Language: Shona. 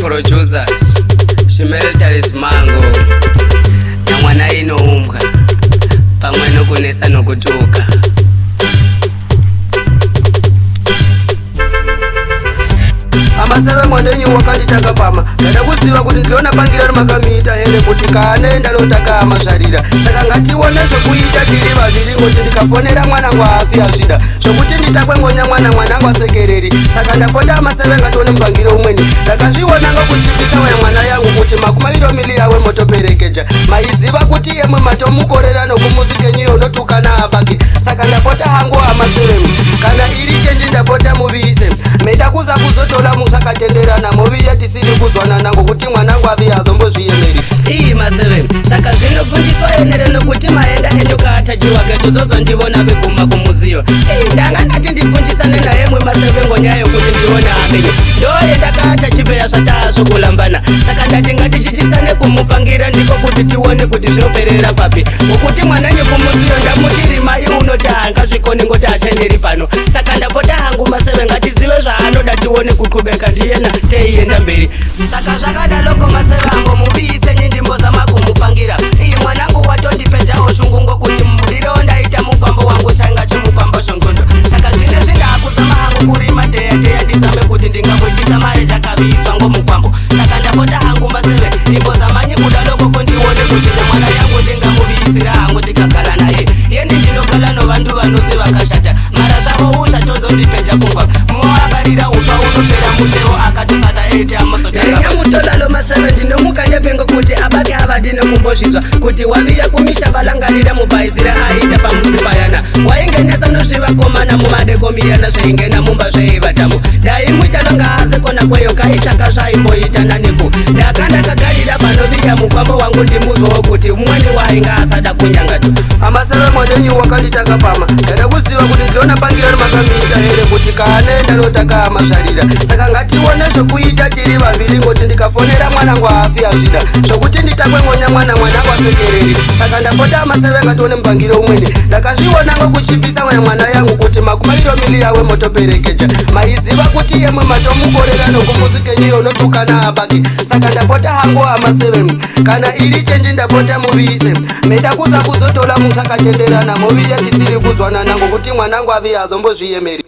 Producer Shimel Mango na mwana inoumbwa pamwe nokunesa nokutuka. Amaseve mwanenyi wakanditaka pama, ndada kuziva kuti ndilona pangira rimakamiita here kuti kaane ndalotaka amazvarira. Saka ngatione zvekuita tiri vaviri, ngoti ndikafonera mwanangu haafi azvida zvokuti nditakwe ngonya mwana mwanangu asekereri. Saka ndapota amaseve, ngatione mupangiro umweni. Ndakazviona ngokuchipisa waya mwana yangu kuti makumairo mili yawe motoperekeja maiziva kuti yemwe matomukorera nokumuzi kenyuyo unotukana abaki. Saka ndapota hangu amaseve, kana iri chenji ndapota muviise meda kuza kuzotola musakatenderana moviya tisiri kuzwanana ngokuti mwanangu avi azombozviyemeri. Iyi maseve, saka zvinobvunjiswa enere nokuti maenda enyu kaatachiwake tozozondivona viguma kumuziyo. Iyi ndanga ndati ndibvunjisane nayemwe maseve ngonyaya yokuti ndione amenyo ndoyenda kaatachipeya zvatazvo kulambana. Saka ndati ngatichitisane kumupangira ndiko kuti tione kuti zvinoperera papi, ngokuti mwananyu kumuziyo ndamutiri mai unoti haangazvikoni ngoti achenderi pano. Saka ndapota hangu maseve, ngatizive zvaanoda tione kuqhubeka ndiyena teienda mberi. Saka zvakadaloko maseve ambo mubiise nyindimbozama kumupangira. Iyi mwanangu watondipejawo shungu ngokuti mubudiro ndaita mukwambo wangu chainga chimukwambo chongondo. Saka zvinezvi ndakuzama hangu kurima teya teya ndizame kuti ndingakuchisa mare chakabiiswa ngomukwambo. Saka ndapota hangu maseve, imbozamanyi kudalokoko ndione kuti nemwana yangu ndingamubiisira hangu ndikagara naye. Yeni ndinogala novantu vanozi vakashata mara zvavo uchatozondipeja pfungwa muakarira uswa unopera muteo akatosata ete amasotanyamutolalo maseve ndinomukanya pengo kuti abake avadine kumbozvizwa kuti waviya kumisha valangarira mubaizira aita pamusi payana waingenesa nozvivakomana mumadekomiyana zveingena mumba zveivatamu ndaimwita longa kona kweyo kaitsvaka zvaimboita naniku. Ndaka ndakagarira panoviya mukwambo wangu ndimuzwawo kuti umweni wainga asada kunyangatu. Amaseve mwanenyi wakanditaka pama, ndada kuziva kuti ndilona pangira rimakamiita here kuti kaane ndalotaka amazvarira. Saka ngatione zvekuita tiri vaviri, ngoti ndikafonera mwanangu haafi azvida zvokuti nditakwe ngonya mwana mwanangu asekereri. Saka ndapota amaseve, ngatione mupangiro umweni. Ndakazviona ngokuchipisa waya mwana yangu kuti makumairo mili yawe motoperekeja maiziva kuti yemwe matomukorera nokumuzi kenyuyo unotukana abaki. Saka ndapota hangu amaseve, kana iri chenji ndapota muviise meda kuza kuzotola musakatenderana moviya tisiri kuzwanana ngokuti mwanangu avi azombozviyemeri.